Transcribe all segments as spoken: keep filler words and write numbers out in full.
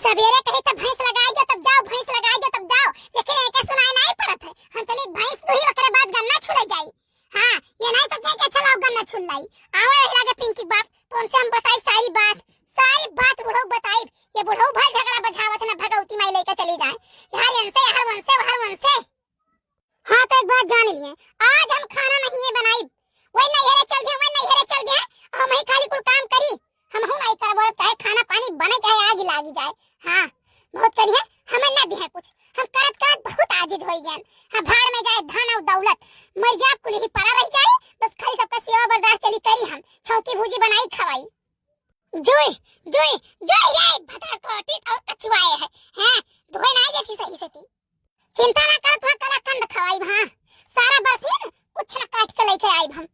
सबेरे कही त भैंस लगाइ दे तब जाओ, भैंस लगाइ दे तब जाओ, लेकिन एके सुनाई नाहीं पड़त है। हम चली भैंस दुही, ओकरे बाद गन्ना छुले जाई। हाँ, ये नाहीं सोचे कि चलो गन्ना छुल लाई। आवे रही लागे पिंकी बाप, तो उनसे हम बताई सारी बात, सारी बात बुढ़ऊ बताई। ये बुढ़ऊ भर झगड़ा बझावत है ना, भगवती माई लेके चली जाए। यार इनसे, यार उनसे, यार उनसे। हाँ, तो एक बात जान लिए, आज हम खाना नहीं है बनाई, वही नैहरे चल दिया, वही नैहरे चल दिया, हम ही खाली कुल काम करी, हम हूँ नहीं करब, चाहे खाना पानी बने, चाहे आग लागी जाए। हाँ, बहुत करी है, हमें ना दिहे कुछ, हम करत करत बहुत आजिज हो गए। हाँ, भाड़ में जाए धन और दौलत, मर जाब कुल ही परा रह जाए, बस खाली सबका सेवा बरदार चली करी, हम छौकी भूजी बनाई खवाई। जुई, जुई, जुई रे, भतार कोटित और कछुआए है, हैं, धोए नाहीं देती सही से ती। चिंता ना कर, तुहा कलाकंद खवाइब, हाँ, सारा बरसीन कुछ ना काट के लेके आइब हम।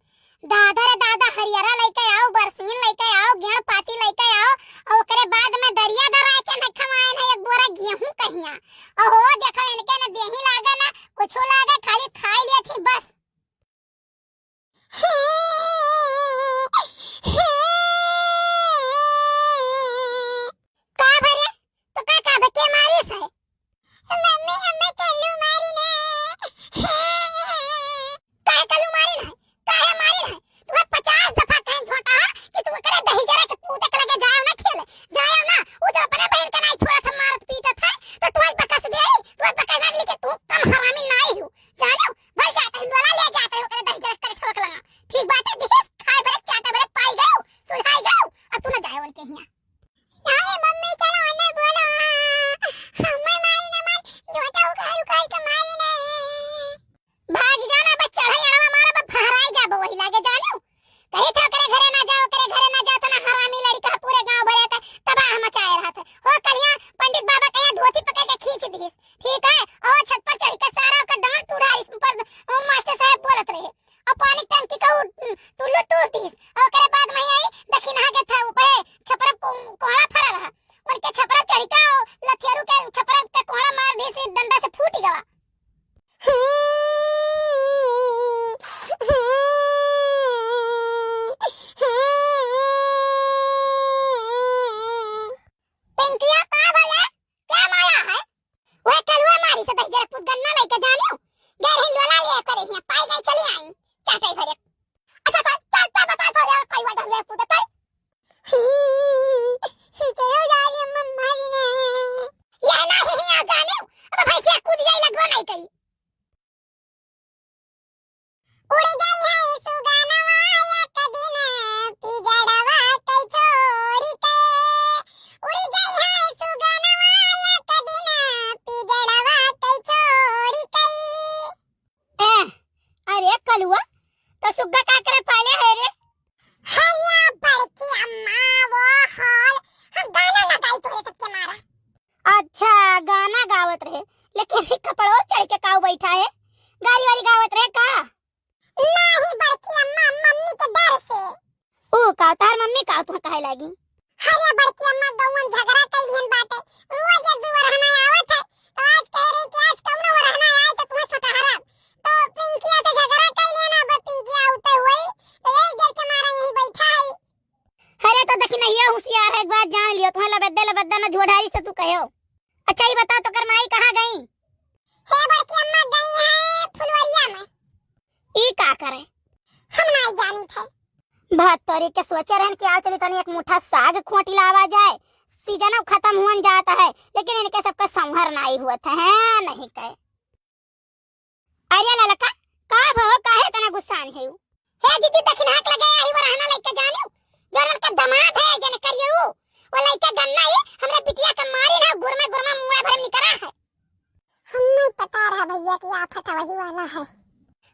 दादा रे दादा, हरियरा लेके आओ, बरसीन लेके आओ, गेड़ पाती लेके आओ, और ओकरे बाद में दरिया दराए के न खवाए न एक बोरा गेहूं कहिया। ओहो, देखो इनके न देही लागे ना कुछो लागे, खाली खाई लिए थी बस। का भरे? तो का, का बे, के मारिस है? मम्मी, हमें कल्लू मारी ने। काहे कल्लू मारी ने? काहे मारी ने? तुहे पचास दफा कहेन झोंटा हा कि तू ओकरे दहिजरा के पूते के लगे जाओ ना खेले, जाओ ना। उ जब अपने बहिन के नाहीं छोड़त है, मारत पीटत है, तो तुहे बकस दे, तुहे बकस दे, लेकिन तू कम हरामी नाहीं हो, जानो? भर जात है, लोला ले जात है ओकरे दहिजरा के करे छोक लगा। ठीक बाटे, दिहिस खाए बरे, चाटे बरे, पाई गयो, सुधाई गयो, अब तू ना जाए उनके हियां। अरे मम्मी, चलो अंदर बोलो। हाँ, हमें मारी ना मार, झोंटा उखाड़ उखाड़ के मारी ना। भाग जाना बस, चढ़ाई अड़वा मारा बस, फहराई जाबो वही लागे जानो। कही था ओकरे घरे ना जाओ, ओकरे घरे ना जाओ, तो ना हरामी लड़का पूरे गांव भरे के तबाह मचाए रहा था। हो कलिया पंडित बाबा के यहाँ धोती पकड़ के खींच दिस, ठीक है? और छत पर चढ़ के सारा ओकर डांट टूढ़ारिस, ऊपर मास्टर साहब बोलत रहे। और पानी टंकी का उ, टुल्लू तूर दिस। और ओकरे बाद में आई दखिनहा के था ऊपर छपरा को-, कोहड़ा फरा रहा। उनके छपरा चढ़िका लथियरू के छपरा के कोहड़ा मार दिस, डंडा से फूट गवा। पिंकिया, का भले? का माया है? वह कलुआ मारी से दहिजरा पूत गन्ना लइके जानियो। गए रही लोला ले करे हियां, पाई गई चली आई। चाटे भरे। अच्छा, तो, तो, तो बता तो यार, कलुआ दहिजरा पूत तो। ही, ही, चलो जा रे मम्मा जी ने। यह ना ही हियां जानियो। अब भैंसिया कूद जाई, लगवा नहीं करी। उड़ जाई है सुगनवा एक दिन पिजड़वा के छोड़ी के। उड़ जाई है सुगनवा एक दिन पिजड़वा के छोड़ी के। ए, अरे कलुआ, तो सुग्गा का करे पाले है रे? हरिया बड़की अम्मा, वो हाल, हम गाना लगाई तोरे सबके मारा। अच्छा, गाना गावत रहे, लेकिन ई कपड़ो चढ़ के काऊ बैठा है, गारी वारी गावत रहे का? नाही बड़की अम्मा, मम्मी के डर से। ऊ का, तार मम्मी का तुहा कहे लागी? अरे बड़की अम्मा, गौवन झगड़ा कइलियन बाटे, रोज एक दू ओरहना आवत है, तो आज कह रही कि आज कौनो ओरहना आए तो तुम्हें सटहरब। तो पिंकिया से झगड़ा कइलियन, अब पिंकिया उते हुई, तो यही डर के मारा यहीं बैठा है। अरे तो दखिनहिया होशियार है, एक बात जान लियो, तुम्हें लबेद्दे लबेद्दा ना झोढ़ाई से तू कहो। अच्छा, ई बताओ, तोकर माई कहाँ गई? हे बड़की अम्मा, गई है फुलवरिया में। ई का करे? हम नाई जानी थे। बहुत तोरी के सोचे रहन कि आओ चली तनी एक मुट्ठा साग खोटी लावा जाए, सीजन अब खत्म हुअन जात है, लेकिन इनके सबका संहर नाई हुआ था, हैं, नहीं कहे। अरे ललका, का भव, काहे इतना गुस्सान है? हे जीजी, दखिनहा के लगे आई वरहना लइके जानियो, जौन उनका दामाद है, जने करियो, वो लइके गन्ना ये हमरे बिटिया के मारी ना, गुरमा गुरमा मुड़ा भर निकरा है। हमें पता रहा भैया कि आफत वही वाला है।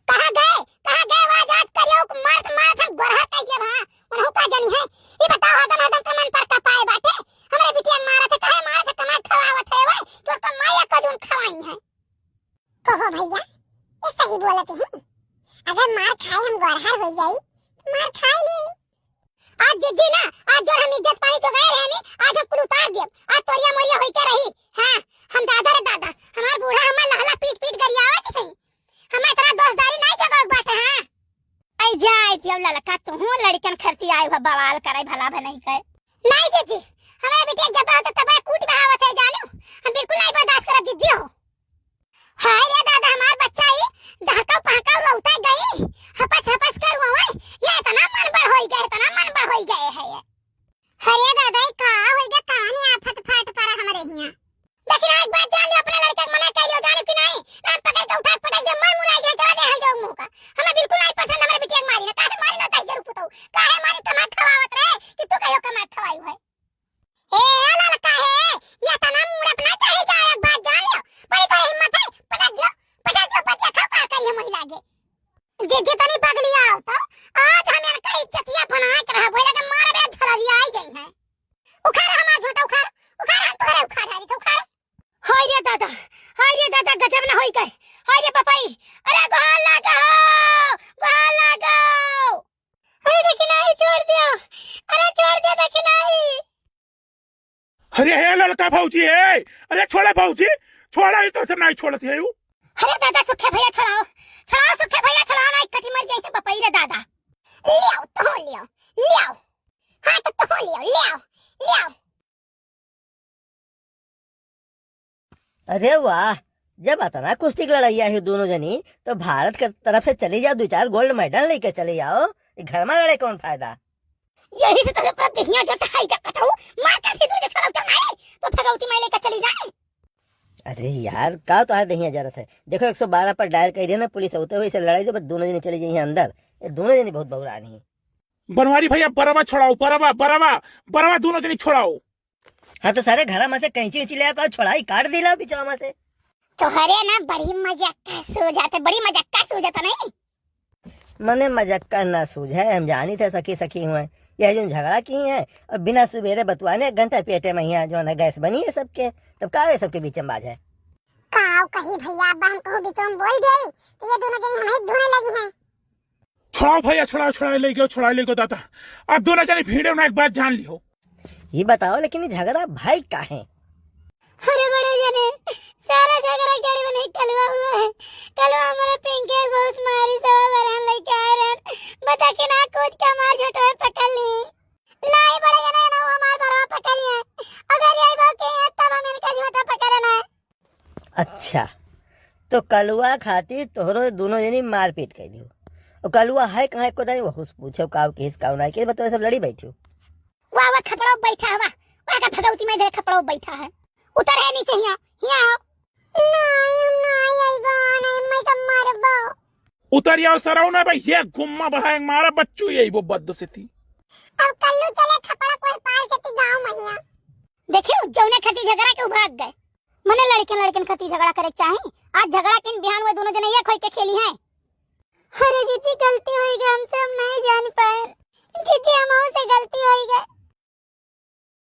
कहाँ गए, कहाँ गए वो आज, आज करियो को मारत मारत हम गोरहा कह दिया वहाँ, उन्हों का जनी है। ये बताओ, हरदम हरदम कमन पर का पाए बाटे, हमरे बिटिया के मारत है, काहे मारत है, कमाए खवावत है वो, कि ओकर माया का जौन खवाई है। कहो भैया, ये सही बोलत ही। अगर मार खाए हम गोरहर हो जाई, तो मार खाए ली। आज जीजी ना, आज जो हम इज्जत पानी जोगाए रहे नी, आज हम कुल उतार देब। आज तोरिया मोरिया होई के रही। हाँ, हम दादा रे दादा, हमार बूढ़ा हमार लहला पीट पीट गरियावत है। हम इतना दोस्तारी नहीं जगाओ बात है, हाँ। आई जाए दियो ललका, तू लड़कन खरती आए हुआ बवाल करे भला भी नहीं कहे। नहीं जीजी, हमारे बिटिया जब होता तब कूट बहावत है, हाय रे दादा, गजब ना होई गए। हाय रे पपाई, अरे गोहार लागो, गोहार लागो। अरे देखी नाही, छोड़ दियो, अरे छोड़ दियो, देखी नाही। अरे हे ललका भौजी, हे, अरे छोड़ा भौजी, छोड़ा, ई तो से नाही छोड़त है उ। अरे दादा, सुखे भैया छोड़ाओ, छोड़ाओ सुखे भैया, छोड़ाओ, नाही कटी मर जाई है पपाई रे दादा। लियाओ, तो लियाओ, लियाओ, हाँ तो, तो लियाओ, लियाओ, लियाओ। अरे वाह, जब अतना कुश्ती के लड़ैया है दोनों जनी, तो भारत के तरफ से चली जाओ, दो चार gold medal लेके चली जाओ। ये घर में लड़े कौन फायदा? यही से तो पूरा देहिया जब तक हाई जब कटाऊ, मार कर फिर तुझे छोड़ो तो नहीं, तो भगवती माई लेकर चली जाए। अरे यार, का तोहार देहिया जरत है? देखो, एक सौ बारह पर dial कर दिया ना पुलिस, होते हुए इसे लड़ाई दो, बस दोनों जनी चली जाइए अंदर। ये दोनों जनी बहुत बौरानी है। बनवारी भैया, बरवा छोड़ाओ, बरवा, बरवा, बरवा दोनों जनी छोड़ाओ। हाँ, तो सारे घरा में से कैंची उंची ले आओ, छोड़ाई काट दिला बिचवा में से। तोहरे ना बड़ी मजाक का सूझ आते, बड़ी मजाक का सूझ आता नहीं। मने मजाक का ना सूझ है, हम जानी थे सखी सखी हुए, यह जो झगड़ा की है और बिना सुबेरे बतुआने एक घंटा पेटे में यहाँ जो है ना गैस बनी है सबके, तब का है सबके बीच में बाज है? काव कही भैया, अब हम कहूँ बीच में बोल दे तो ये दोनों जनी हमें धोने लगी हैं। छोड़ाओ भैया, छोड़ाओ, छोड़ाओ, ले गयो, छोड़ाओ, ले गयो दादा। अब दोनों जने भिड़े ना, एक बात जान लियो। ये बताओ, लेकिन ये झगड़ा भाई का है? अरे बड़े जने, सारा झगड़ा जड़ी बने कलुआ हुआ है। कलुआ हमारे पिंके बहुत मारी, सवा बरहन लेके आए रहन। बचा के ना कूद के हमार झोटवे पकड़ ली। नहीं बड़े जने ना, वो हमार बरवा पकड़ लिए। अगर यही बात कही है, तब हम इनका झोटा पकड़े ना। अच्छा, तो कलुआ खातिर तोहरो दोनों जनी मारपीट कर दियो। और कलुआ है कहाँ, एको दाई वहू से पूछो, काव किस काव ना, के बतौर सब लड़ी बैठो। वाह, वाह, खपड़ो बैठा है, वाह, वाह, का भगवती माई धरे खपड़ो बैठा है। उतर है नीचे, हिया, हिया आओ। नहीं, हम नहीं आइबो, नहीं, मैं तो मरबो। उतर आओ सरऊ ना भाई, ये गुम्मा बहाएंग मारा बच्चू, यही वो बद से थी। अब कल्लू चले खपड़ा कोई पार से थी गाँव में हिया। देखियो, जौने खातिर झगड़ा के उ भाग गए। मने लड़कन लड़कन खातिर झगड़ा करे के चाही। आज झगड़ा किन बिहान हुए दोनों जने एक होई के खेली हैं। अरे जीजी, गलती होई गई हमसे, हम नहीं जान पाए।